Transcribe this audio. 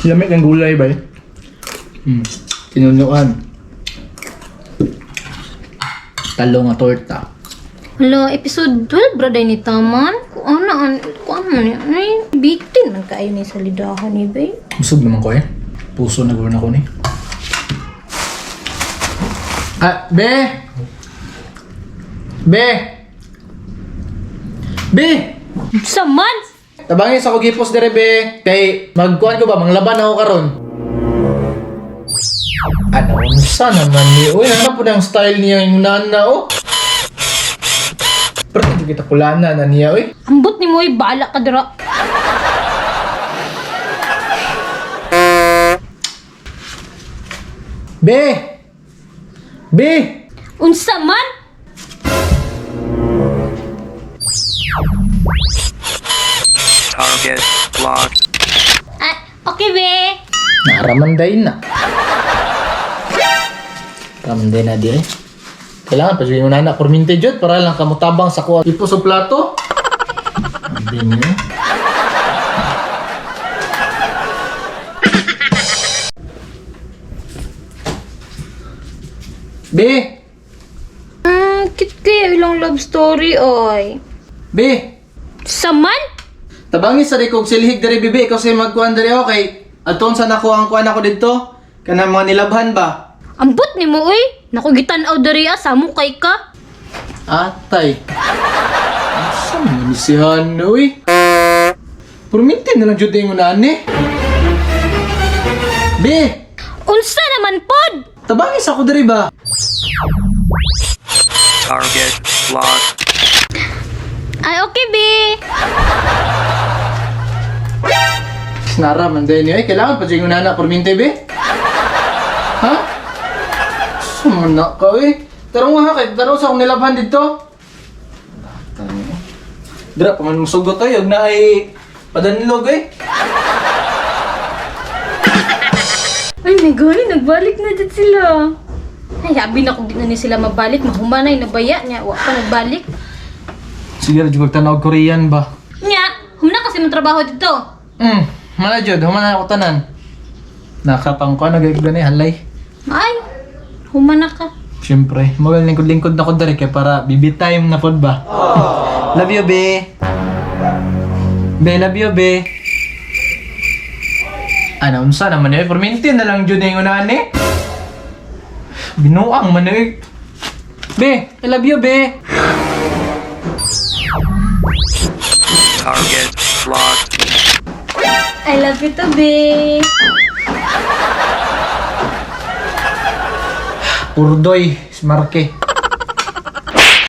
Lamig ang gulay ba eh? Tinunuan. Talo nga torta. Hala, episode 12 bra day ni Taman. Kuan na an, kuan man ni. Ay, bitin man kaayo ni sa lidahan ni bay. Busog naman ko eh. Puso na gawin ako ni. Ah, be! Be! Be! Sa man? Tabangin sa kugipos dire be. Kay magkuan ko ba manglaban ako karon. Ano unsa naman ni? Uy, ano po ang style niya yung nana oh. Pero hindi kita kulana na niya uy. Ambot ni mo, bala ka dira. Be! Be! Unsa man? Target locked. Ah, okay be. Naramanday na. Ramanday na dire. Kailangan pa yung nana kurminte jud para lang kamutabang sa kuha. Ipo sa plato. Hindi niyo. B! Cute kaya ilang love story oy. B! Sa man? Tabangi sa kog silhig diri bibi kasi magkuan diri okay. Aton sa nako ang kuan ako didto. Kanang mga nilabhan ba? Ambot ni mo oy. Naku gitan-aw diri ah, samo kay ka. Atay. Asa man ni si Hana, uy? Purminti na lang jud yung unahan eh. Be! Unsa naman pod? Tabangis ako diri ba? Target locked. Ay, okay be. Nara man din eh. Kailangan pa jud yung unahan na purminti, be. Ha? Sumana ka, uy. Tarong nga ha, kay tarong sa akong nilabhan dito. Atay. Dira pa man musugot ay, og na ay padanlog eh. Ay, may gani, nagbalik na dyan sila. Ay, sabi na kung di na ni sila mabalik, mahumanay na baya niya, wa pa nagbalik. Sige, ra jud tanaw Korean ba? Nya, humna kasi mong trabaho dito. Mala jud, humana ako tanan. Nakapang ko nagay gani halay. Ay, humana ka. Siyempre, magal lingkod-lingkod na ko diri kay para bibi time na pod ba. Love you, be. Be, love you, be. Ano, unsa naman eh? Perminti na lang jud yung unahan eh. Binuang man eh. Be, I love you, be. Target locked. I love you too, be. Purdoy, si Marke.